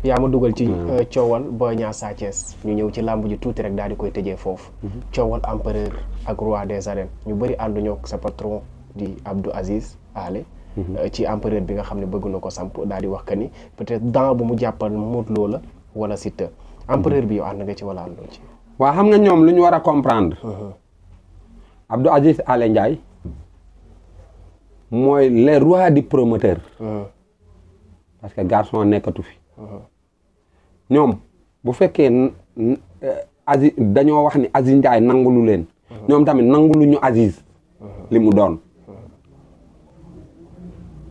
yaa ma dugal ci coowal Boy Niang Sa Thiès ñu ñëw ci làmb ji tuuti rek daal di koy tëjee foofu. coowal empereur ak roi des arènes ñu bëri ànduñoo ak sa patron di Abdou Aziz Ale. ci empereur bi nga xam ne bëgg na ko samp daal di wax que ni peut-être dans bu mu jàppal Modou Lo la wala Siteu. empereur bi yow ànd nga ci wala àndoo ci. waa xam nga ñoom lu ñu war a comprendre. Abdou Aziz Ale Ndiaye mooy le roi du promoteur. parce que garçon nekkatu fi. ñoom bu fekkee Aziz dañoo wax ni Aziz Ndiaye nangulu leen. ñoom tamit nangulu ñu Aziz. li mu doon.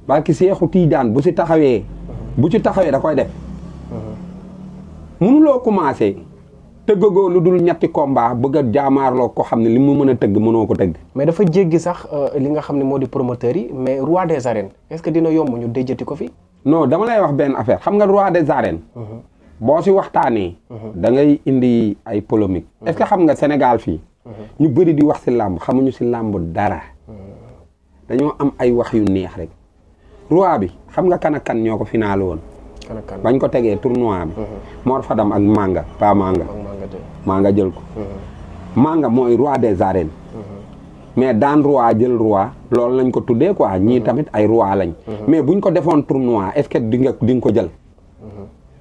barki Seexu Tiijaan bu ci taxawee da koy def. mënuloo commencé tëggagoo lu dul ñetti combat bëgg a jaamaarloo ko xam ne li mu mën a tëgg mënoo ko tëgg. mais dafa jéggi sax li nga xam ne moo di promoteur yi mais roi des arènes est-ce que dina yomb ñu déjati ko fi. non dama lay wax benn affaire xam nga roi des arènes. boo si waxtaanee. da ngay indi ay polémique. est-ce que xam nga Sénégal fii. ñu bëri di wax si làmb xamuñu si làmb dara. dañoo am ay wax yu neex rek. roi bi xam nga kan ak kan ñoo ko finaalu woon. bañ ko tegee tournoi bi. Mor Fadam ak Manga pas Manga. Manga jël ko. Manga mooy roi des arènes. mais daan roi jël roi loolu lañ ko tuddee quoi ñii tamit ay roi lañ. mais buñ ko defoon tournoi est-ce que di nga ko jël.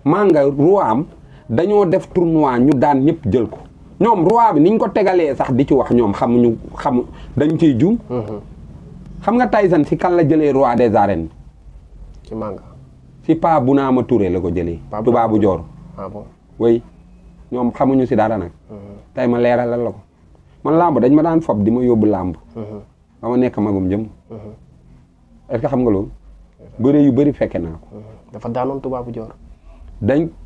Manga roi am dañoo def tournoi ñu daan ñëpp jël ko ñoom roi bi niñ ko tegalee sax di ci wax ñoom xamu dañ ciy juum. xam nga Tyson si kan la jëlee roi des arènes. ci Manga. si Pa Bounama Touré la ko jëlee. tubaabu joor. ah bon oui ñoom xamuñu si dara nag. tey ma leeralal la ko man làmb dañ ma daan fob di ma yóbbu làmb. ba ma nekk magum jëm. est-ce que xam nga loolu. bëre yu bëri fekke naa ko. dafa daanoon tubaabu joor.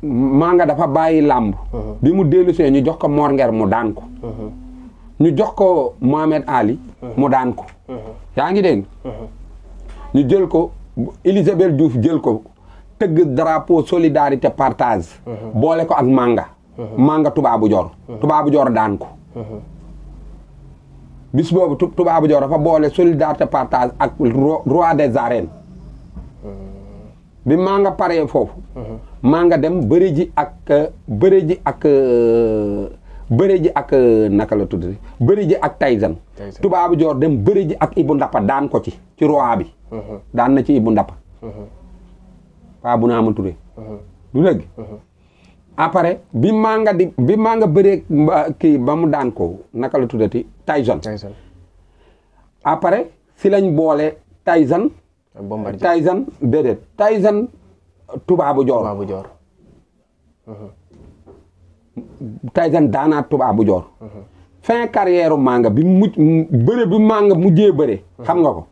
Manga dafa bàyyi làmb. bi mu dellu see ñu jox ko Mor Nger mu daan ko. ñu jox ko Mohamed Ali. mu daan ko. yaa ngi dégg. ñu jël ko Elisabeth Diouf jël ko tëgg drapeau solidarité partage. boole ko ak Manga. Manga tubaabu joor. tubaabu joor daan ko. bis boobu tubaabu joor dafa boole solidarité partage ak roi des arènes. bi Manga paree foofu. Manga dem bëri ji ak naka la tudd bëri ji ak Tyson. tubaabu joor dem bëri ji ak Ibou Ndappa daan ko ci roi bi. daan na ci Ibou Ndappa. Pa Bounama Touré. du dëgg. après bi Manga bëree kii ba mu daan ko naka la tuddati Tyson. après si lañ boole Tyson. Tyson déedéet Tyson tubaabu joor. Tyson daanaat tubaabu joor. fin carrière Manga bi Manga mujjee bëre. xam nga ko.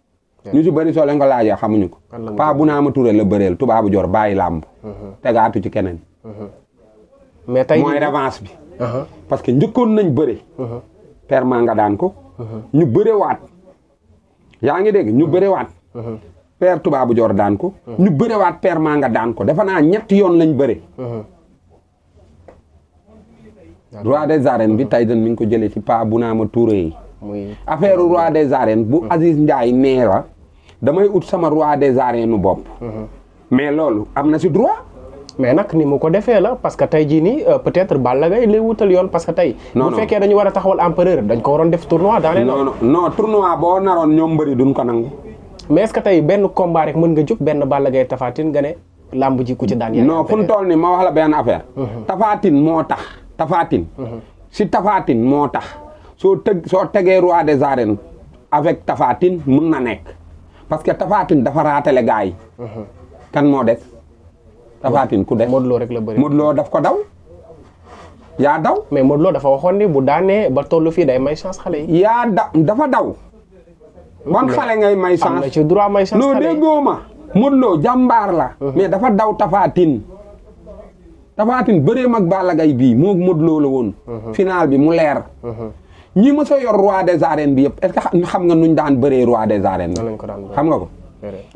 ñu si bëri soo leen ko laajee xamuñu ko. Pa Bounama Touré la bëreel tubaabu joor bàyyi làmb. tegaatu ci keneen. mais tey mooy revanche bi. parce que njëkkoon nañ bëre. père Manga daan ko. ñu bëre waat. yaa ngi dégg ñu bëre waat. père tubaabu joor daan ko. ñu bëre waat père Manga daan ko defe naa ñetti yoon lañ bëre. roi des arènes bi Tyson mi ngi ko jëlee ci Pa Bounama Touré yi. affaire roi des arènes bu Aziz Ndiaye nee la damay ut sama roi des arènes nu bopp. mais loolu am na si droit. mais nag ni mu ko defee la parce que tey jii nii peut-être Balla Gaye lay wutal yoon parce que tey. bu fekkee dañu war a taxawal empereur dañ ko waroon def tournoi. dans les non tournoi boo naroon ñoom mbëri duñ ko nangu. mais est-ce que tey benn combat rek mën nga jóg benn Balla Gaye Tapha Tine nga ne làmb ji ku ci daan. non fu mu toll nii ma wax la benn affaire. Tapha Tine moo tax. Tapha Tine. si Tapha Tine moo tax soo tegee roi des arènes avec Tapha Tine mun na nekk parce que Tapha Tine dafa raatale gars yi. kan moo des. Tapha Tine ku des Modou Lo rek la bëri. Modou Lo daf ko daw. yaa daw. mais Modou Lo dafa waxoon ni bu daanee ba tollu fii day may chance xale yi. dafa daw. ban xale ngay may chance. am na ci droit may chance xale yi non déggoo ma. Modou Lo jàmbaar la. mais dafa daw Tapha Tine. Tapha Tine bëree mag Balla Gaye bii moo Modou Lo la woon. final bi mu leer. ñi mës a yor roi des arènes bi yëpp est-ce que xam nga nuñ daan bëree roi des arènes. xam nga ko.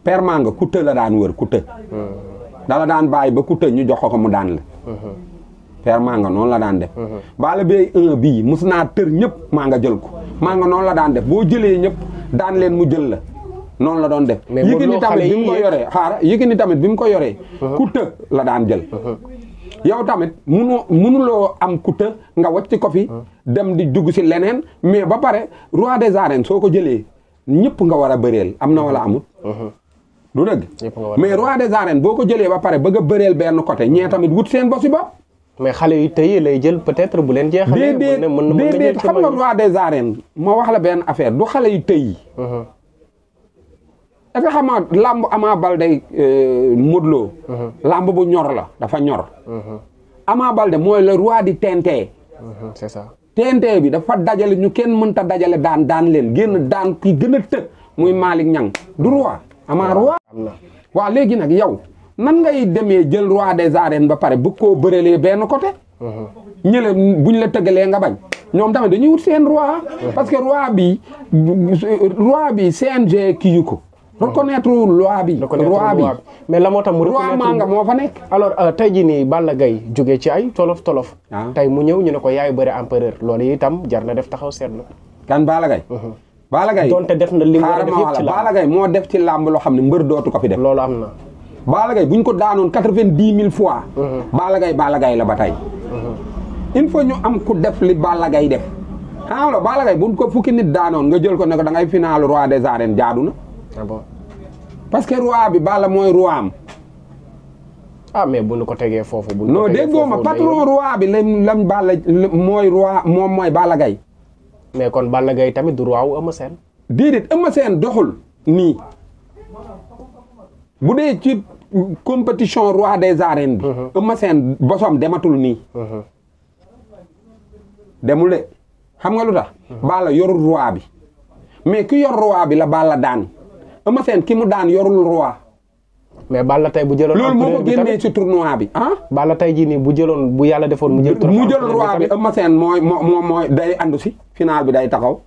père Manga Kouta la daan wër Kouta. dala daan bàyyi ba Kouta ñu jox ko mu daan la. père Manga noonu la daan def. Balla Gaye 1 bii mës naa tër ñëpp Manga jël ko. Manga noonu la daan def boo jëlee ñëpp daan leen mu jël la. noonu la doon def. mais Yékini tamit bi mu ko yoree Yékini tamit bi mu ko yoree. ku të la daan jël. yow tamit munuloo am ku të nga wàcc ko fi. dem di dugg si leneen mais ba pare roi des arènes soo ko jëlee ñëpp nga war a bëreel am na wala amut. du dëgg mais roi des arènes boo ko jëlee ba pare bëgg a bëreel benn côté ñee tamit wut seen bosi bopp. mais xale yu tey lay jël peut-être bu leen jeexalee. déedéet xam nga roi des arènes ma wax la benn affaire du xale yu tey yi. est-ce que xam nga làmb Ama Baldé Modou Lo. làmb bu ñor la dafa ñor. Ama Baldé mooy le roi di TNT. c'est ça. TNT bi dafa dajale ñu kenn mënta dajale daan leen génn daan ki gën a të muy Malick Niang du roi. Ama roi. waaw léegi nag yow. nan ngay demee jël roi des arènes ba pare bëgg koo bërelee benn côté. ñële buñ la tëggalee nga bañ. ñoom tamit dañuy wut seen roi. parce que roi bi CNG kii yu ko. reconnaître loi bi. roi bi mais la moo tax mu roi Manga moo fa nekk. alors tey jii nii Balla Gaye jógee ci ay tolof. tey mu ñëw ñu ne ko yaay bëre empereur loolu itam jar na def taxaw seetlu. kan Balla Gaye. Balla Gaye donte def na li mu war a def yëpp ci làmb. Balla Gaye moo def ci làmb loo xam ne mbër dootu ko fi def. loolu am na. Balla Gaye bu ñu ko daanoon 90 000 fois. Balla Gaye la ba tey. il faut ñu am ku def li Balla Gaye def. xam nga Balla Gaye bu ñu ko fukki nit daanoon nga jël ko ne ko da ngay final roi des arènes jaadu na. ah bon parce que roi bi Balla mooy roi am. ah mais bu ñu ko tegee foofu. bu ñu non déggoo ma patron roi bi lam Balla mooy roi moom mooy Balla Gaye. mais kon Balla Gaye tamit du roi wu Eumeu Sène. déedéet Eumeu Sène doxul nii. bu dee ci compétition roi des arènes bi. Eumeu Sène bosom dematul nii. demul de xam nga lu tax. Balla yorul roi bi. mais ki yor roi bi la Balla daan. Eumeu Sène ki mu daan yorul roi. mais Balla tey bu jëloon. loolu moo ko génnee ci tournoi bi ah. Balla tey jii nii bu jëloon bu yàlla defoon mu jël. roi bi Eumeu Sène mooy day andu si final bi day taxaw.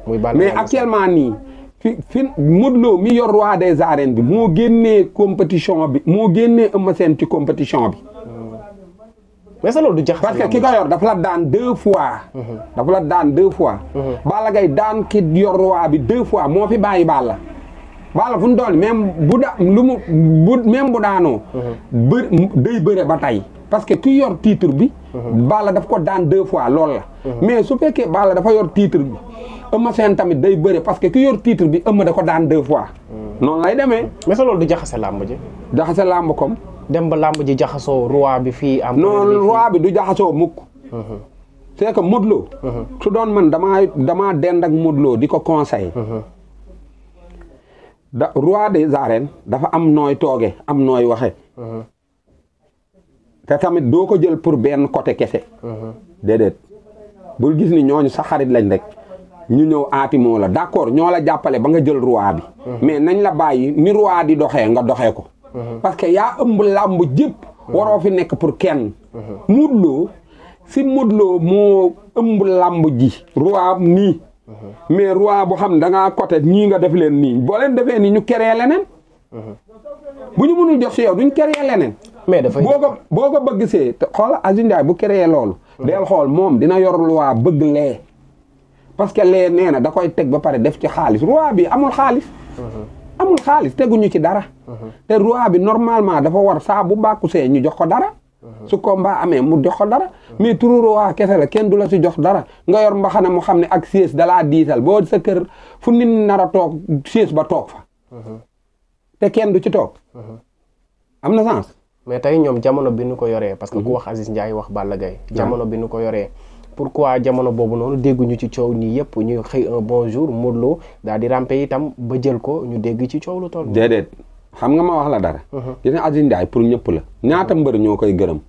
muy Balla mais actuellement nii. fi Modou Lo mi yor roi des arènes bi moo génnee compétition bi moo génnee Eumeu Sène ci compétition bi. mais ça loolu du jaxase parce que ki ko yor dafa la daan 2 fois. dafa la daan 2 fois. Balla Gaye daan ki yor roi bi 2 fois moo fi bàyyi Balla. Balla fu mu doon même bu daanoo. day bëre ba tey parce que ki yor titre bi. Balla daf ko daan 2 fois loolu la. mais su fekkee Balla dafa yor titre bi. Eumeu Sène tamit day bëre parce que ki yor titre bi Eumeu da ko daan 2 fois. noonu lay demee. mais sa loolu du jaxase làmb ji. jaxase làmb comme. dem ba làmb ji jaxasoo roi bi fii. am non roi bi du jaxasoo mukk. c'est que Modou Lo. su doon man damaa dend ak Modou Lo di ko conseiller. roi des arènes dafa am nooy tooge am nooy waxe te tamit doo ko jël pour benn côté kese. déedéet bul gis ni ñooñu sa xarit lañ rek. ñu ñëw aatimoo la d'accord ñoo la jàppale ba nga jël roi bi. mais nañ la bàyyi ni roi di doxee nga doxee ko. parce que yaa ëmb làmb jëpp. waroo fi nekk pour kenn. Modou Lo si Modou Lo moo ëmb làmb ji. roi nii. mais roi bu xam da ngaa côté ñii nga def leen nii boo leen defee nii ñu créé leneen. bu ñu mënul jox si yow duñ créé leneen. mais dafay boo ko bëgg see te xool Aziz Ndiaye bu créé loolu. del xool moom dina yor roi bëgg lee. parce que lee nee na da koy teg ba pare def ci xaalis roi bi amul xaalis. amul xaalis teguñu ci dara. te roi bi normalement dafa war saa bu bàkku see ñu jox ko dara. su combat amee mu jox ko dara. mais turu roi kese la kenn du la si jox dara nga yor mbaxana mu xam ne ak siège dalaa diisal boo sa kër fu nit nar a toog siège ba toog fa. te kenn du ci toog. am na sens. mais tey ñoom jamono bi nu ko yoree. parce que ku wax Aziz Ndiaye wax Balla Gaye. jamono bi nu ko yoree. pourquoi jamono boobu noonu dégguñu ci coow nii yëpp ñu xëy un bon jour Modou Lo daal di rampe itam ba jël ko ñu dégg ci coow lu toll. déedéet xam nga ma wax la dara. gis nga Aziz Ndiaye pour ñëpp la ñaata mbër ñoo koy gërëm.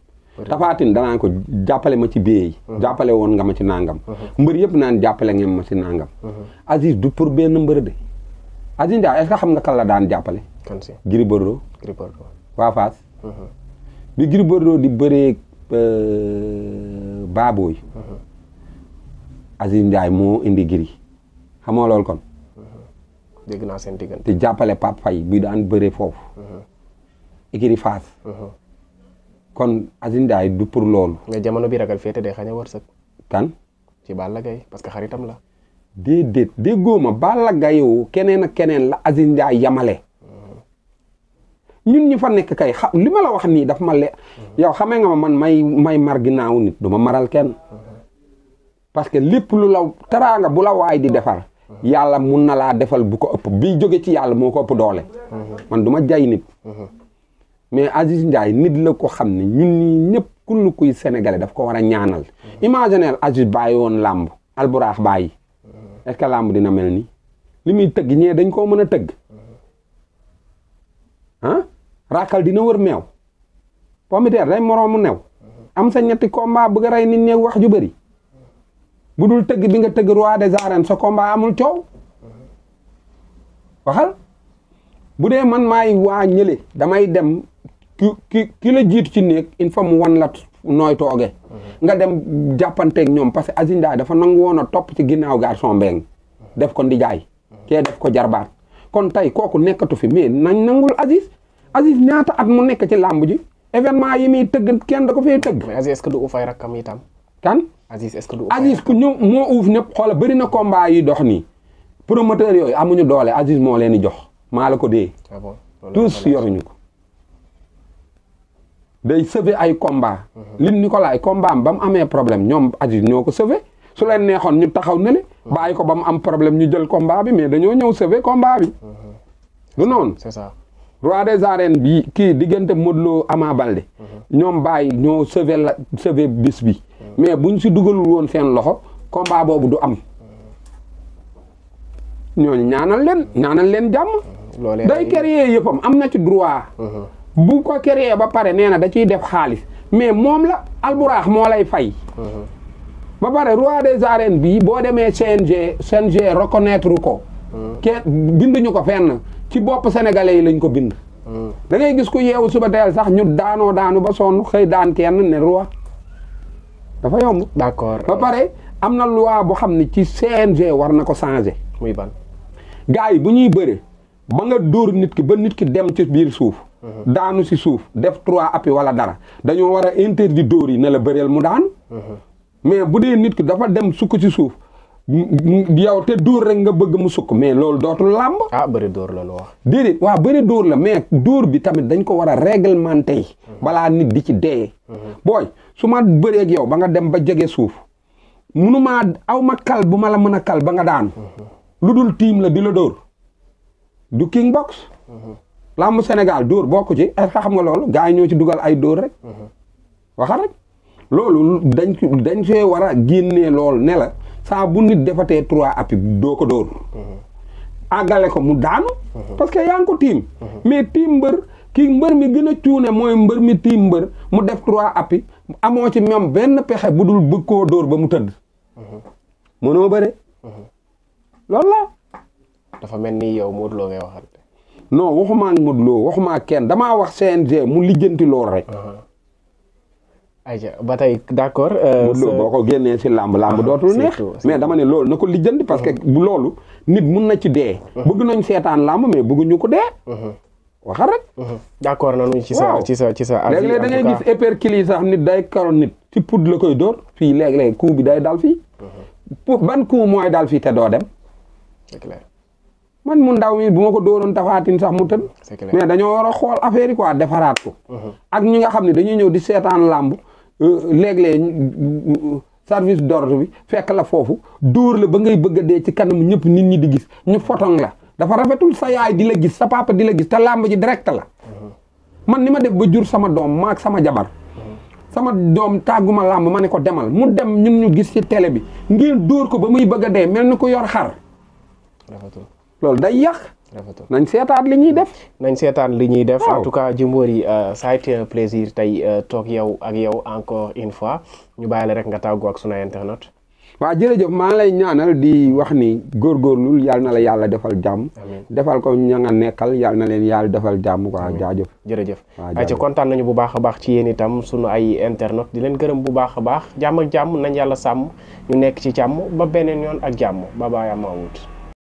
Tapha Tine danaa ko jàppale ma ci bee yi. jàppale woon nga ma ci nangam. mbër yëpp naan jàppale ngeen ma ci nangam. Aziz du pour benn mbër de. Aziz Ndiaye est-ce que xam nga kan la daan jàppale. kan si Gris Bordeaux. Gris Bordeaux. waa Fass. bi Gris Bordeaux di bëree Baboy. Aziz Ndiaye moo indi Gris xamoo loolu kon. dégg naa seen diggante. te jàppale Pape Faye bi daan bëree foofu. Gris Fass. kon Aziz Ndiaye du pour loolu. mais jamono bi ragal féete day xañ a wërsëg. kan. ci Balla Gaye parce que xaritam la. déedéet déggoo ma Balla Gaye keneen ak keneen la Aziz Ndiaye yamale ñun ñi fa nekk kay li ma la wax nii daf ma yow xamee nga ma man may mar ginnaaw nit du ma maral kenn parce que lépp lu la teraanga bu la waay di defar yàlla mun na laa defal bu ko ëpp bi jóge ci yàlla moo ko ëpp doole man du ma jay nit mais Aziz Ndiaye nit la ko xam ne ñun ñii ñëpp kullu kuy sénégalais daf ko war a ñaanal imaginel Aziz bàyyi woon làmb Alburax bàyyi est-ce que làmb dina mel ni li muy tëgg ñee dañ koo mën a tëgg raakal dina wër meew pomiteer day moroomu new am sa ñetti combat bëgg a rey nit ñeeg wax ju bëri bu dul tëgg bi nga tëgg roi des arènes sa combat amul coow waxal bu dee man maay waa ñële damay dem ki la jiitu ci néeg il faut mu wan la nooy tooge nga dem jàppanteeg ñoom parce que Aziz Ndiaye dafa nangu woon a topp ci ginnaaw garçon Mbengue def ko ndijaay kee def ko jarbaat kon tey kooku nekkatu fi mais nañ nangul Aziz ñaata at mu nekk ci làmb ji événement yi muy tëgg kenn da ko fee tëgg. mais Aziz est-ce que du ufay rakkam itam. kan Aziz est-ce que du ufay Aziz ku ñëw moo uuf ñëpp xoola bëri na combat yi dox nii promoteur yooyu amuñu doole Aziz moo leen di jox maa la ko dee. ah bon tous yoruñu ko. day sauver ay combat Luc Nicolaï combat am ba mu amee problème ñoom Aziz ñoo ko sauver su leen neexoon ñu taxaw ne le bàyyi ko ba mu am problème ñu jël combat bi mais dañoo ñëw sauver combat bi. du noonu c'est ça. roi des arènes bi kii diggante Modou Lo Ama Baldé ñoom bàyyi ñoo sauver bis bi mais buñ si dugalul woon seen loxo combat boobu du am ñooñu ñaanal leen jàmm day créer yëppam am na ci droit bu ko créer ba pare nee na da ciy def xaalis mais moom la Alburax moo lay fay ba pare roi des arènes bii boo demee CNG reconnaître ko binduñu ko fenn ci bopp sénégalais yi lañ ko bind da ngay gis ku yeewu suba teel sax ñu daanu ba sonn xëy daan kenn ne roi dafa yomb. d'accord ba pare am na loi boo xam ne ci CNG war na ko changer. muy ban. gars yi bu ñuy bëre ba nga dóor nit ki ba nit ki dem ci biir suuf. daanu si suuf def 3 appuis wala dara dañoo war a interdit dóor yi ne la bëreel mu daan. mais bu dee nit ki dafa dem sukk ci suuf. yow te dóor rek nga bëgg mu sukk mais loolu dootul làmb. bëri dóor la lu wax. déedéet waaw bëri dóor la mais dóor bi tamit dañ ko war a réglementer. balaa nit di ci dee. booy su ma bëree ak yow ba nga dem ba jege suuf munumaa aw ma kal bu ma la mën a kal ba nga daanu. lu dul tiim la di la dóor du king box. làmb Sénégal dóor bokku ci est-ce que xam nga loolu gars yi ñoo ci dugal ay dóor rek. waxal rek loolu dañ see war a génnee loolu ne la. saa bu nit defatee 3 appuis doo ko dóor àggale ko mu daanu parce que yaa ngi ko tiim mais tiim mbër kii mbër mi gën a cuune mooy mbër mi tiim mbër mu def 3 appuis amoo ci ñoom benn pexe bu dul bëgg koo dóor ba mu tëdd mënoo bëre loolu la dafa mel ni yow Modou Lo ngay waxal non waxumaa Modou Lo waxumaa kenn damaa wax CNG mu lijjanti loolu rek ayca ba tey d'accord. boo ko génnee si làmb dootul neex mais dama ne loolu na ko lijjanti parce que bu loolu nit mun na ci dee. bëgg nañ seetaan làmb mais bëgguñu ko dee. waxal rek. d'accord nañu ci sa avis. léeg-léeg da ngay gis épercule sax nit day karoon nit ci poud la koy dóor fii léeg-léeg coup bi day dal fii. ban coup mooy dal fii te doo dem. c'est clair. man mu ndaw mi bu ma ko dóoroon tafaatin sax mu tëdd. c'est clair mais dañoo war a xool affaire yi quoi defaraat ko. ak ñi nga xam ne dañuy ñëw di seetaan làmb. léeg-léeg service d'ordre bi fekk la foofu dóor la ba ngay bëgg a dee ci kanam ñëpp nit ñi di gis ñu fotong la dafa rafetul sa yaay di la gis sa papa di la gis te làmb ji direct la man ni ma def ba jur sama doom maag sama jabar sama doom tàgguma làmb ma ne ko demal mu dem ñun ñu gis ci télé bi ngeen dóor ko ba muy bëgg a dee mel ni ko yor xar rafetul loolu day yàq nañ seetaat li ñuy def. en tout cas Jimbori ça a été un plaisir tey toog yow ak yow encore une fois ñu bàyyi la rek nga tàggoo ak sunu internet. waaw jërëjëf maa ngi lay ñaanal di wax ni góorgóorlu yàlla na la yàlla defal jàmm. defal ko ña nga nekkal yàlla na leen yàlla defal jàmm quoi jaajëf. jërëjëf ayca kontaan nañu bu baax a baax ci yéen itam sunu ay internet di leen gërëm bu baax a baax jàmm ak jàmm nañ yàlla sàmm ñu nekk ci jàmm ba beneen yoon ak jàmm ba bàyyi ama wut.